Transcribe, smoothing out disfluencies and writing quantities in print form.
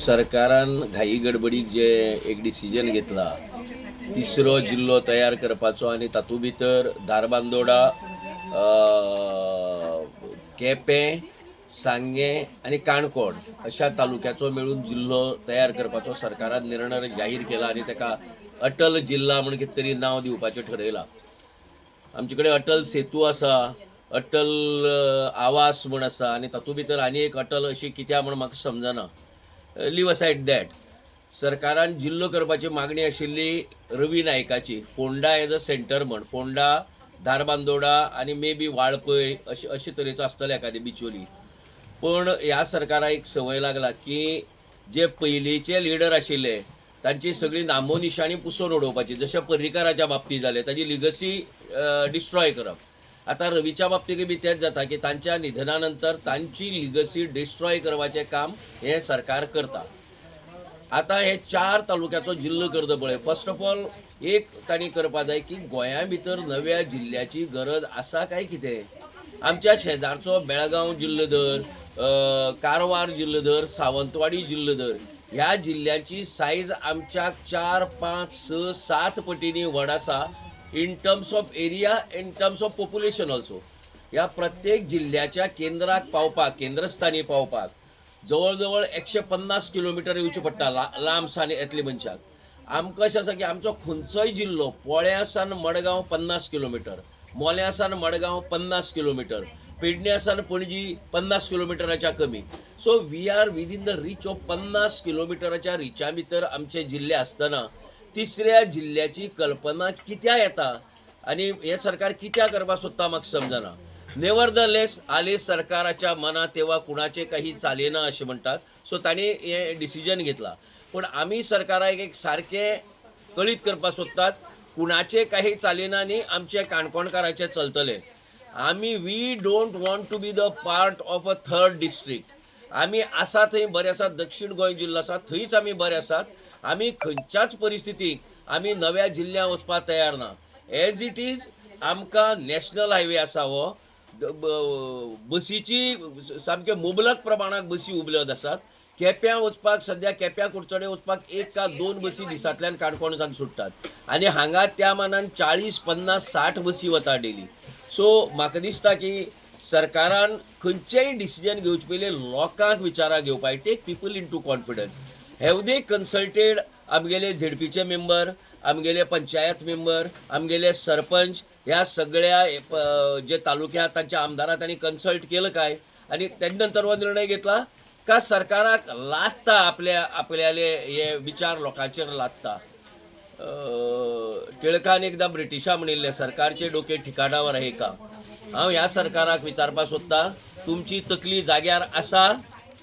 सरकारान घाई गडबडीक जे एक डिसिजन घेतला, तिसरो जिल्लो तयार करपाचो आनी तातूंत भितर धारबांदोडा, केपें, सांगें आनी काणकोण अशा तालुक्याचो मेळून जिल्लो तयार करपाचो सरकारान निर्णय जाहीर केला आनी ताका अटल जिल्ला म्हूण कितें तरी नांव दिवपाचें ठरयलां. आमचे कडेन अटल सेतू आसा, अटल आवास म्हूण आसा आनी तातूंत भितर आनी एक अटल अशी कित्याक म्हूण म्हाका समजना. Leave aside that. सरकारान जिल्लो करपाची मागणी आशिल्ली रवी नायकाची, फोंडा एज अ सेंटर म्हण. फोंडा, धारबांदोडा आनी मे बी वाळपय अशे अशे तरेचो आसतलो एखादी बिचोली. पूण ह्या सरकाराक एक संवय लागला की जे पयलींचे लिडर आशिल्ले तांची सगळी नामोनिशाणी पुसून उडोवपाची. जशें पर्रीकाराच्या बाबतींत जालें, ताजी लिगसी डिस्ट्रॉय करप. आतां रवीच्या बाबतींत बी तेंच जाता की तांच्या निधना नंतर तांची लिगसी डिस्ट्रॉय करपाचें काम हें सरकार करता. आतां हे चार तालुक्याचो जिल्लो करता पळय, फर्स्ट ऑफ ऑल एक तांणी करपा जाय की गोंया भितर नव्या जिल्ल्याची गरज आसा काय कितें. आमच्या शेजारचो बेळगांव जिल्लो धर, कारवार जिल्लो धर, सावंतवाडी जिल्लो धर, ह्या जिल्ल्याची सायज आमच्या 4, 5, 6, 7 पटींनी व्हड आसा in terms of area, in terms of population also. ह्या प्रत्येक जिल्ल्याच्या केंद्राक पावपाक, केंद्रस्थानी पावपाक जवळ जवळ 150 किलोमिटर येवचें पडटा लांब सान येतले मनशाक. आमकां अशें आसा की आमचो खंयचोय जिल्लो, पोळ्या सान मडगांव 50 किलोमिटर, मोल्यां सान मडगांव 50 किलोमिटर, पेडण्या सान पणजी 50 किलोमिटराच्या कमी. So we are within the reach of 50 किलोमिटराच्या Richa भितर आमचे जिल्ले आसतना तिसऱ्या जिल्ल्याची कल्पना कित्याक येता आनी हें सरकार कित्याक करपाक सोदता, म्हाका समजना. नेवरदलेस, आले सरकाराच्या मनात तेव्हा कुणाचे काही चालेना अशें म्हणटात. सो तांणी हें डिसिजन घेतलां. पूण आमी सरकाराक एक सारकें कळीत करपाक सोदतात, कुणाचे काही चालेना न्ही, आमचे काणकोणकाराचे चलतले. आमी we don't want to be the part of a third district. आमी आसा थंय बरे आसात. दक्षीण गोंय जिल्लो आसा थंयच आमी बरे आसात. आमी खंयच्याच परिस्थितीक आमी नव्या जिल्ल्यांत वचपाक तयार ना. एज it is आमकां नॅशनल हायवे आसा, हो बसीची सामके मुबलक प्रमाणात बसी उपलब्ध आसात. केप्यां वचपाक, सद्या केप्यां कुडचडे वचपाक एक का दोन बसी दिसांतल्यान काणकोणच्यान सुट्टात आनी हांगा त्या मानान 40, 50, 60 बसी वता डेली. सो म्हाका दिसता की सरकारान खंयचेय डिसिजन घेवचे पयलीं लोकांक विचाराक घेवपाक, take people into confidence. Have they consulted आमगेले झेडपीचे मेंबर, आमगेले पंचायत मेंबर, आमगेले सरपंच? ह्या सगळ्या जे तालुक्यात तांच्या आमदारां तांणी कन्सल्ट केलं काय आणि तेज नंतर हो निर्णय घेतला का सरकाराक लादता, आपल्या आपल्याले हे विचार लोकांचेर लादता? टिळकान एकदा ब्रिटिशा म्हणिल्लें, "सरकारचे डोके ठिकाणावर आहे का?" हांव ह्या सरकाराक विचारपाक सोदता, तुमची तकली जाग्यार आसा?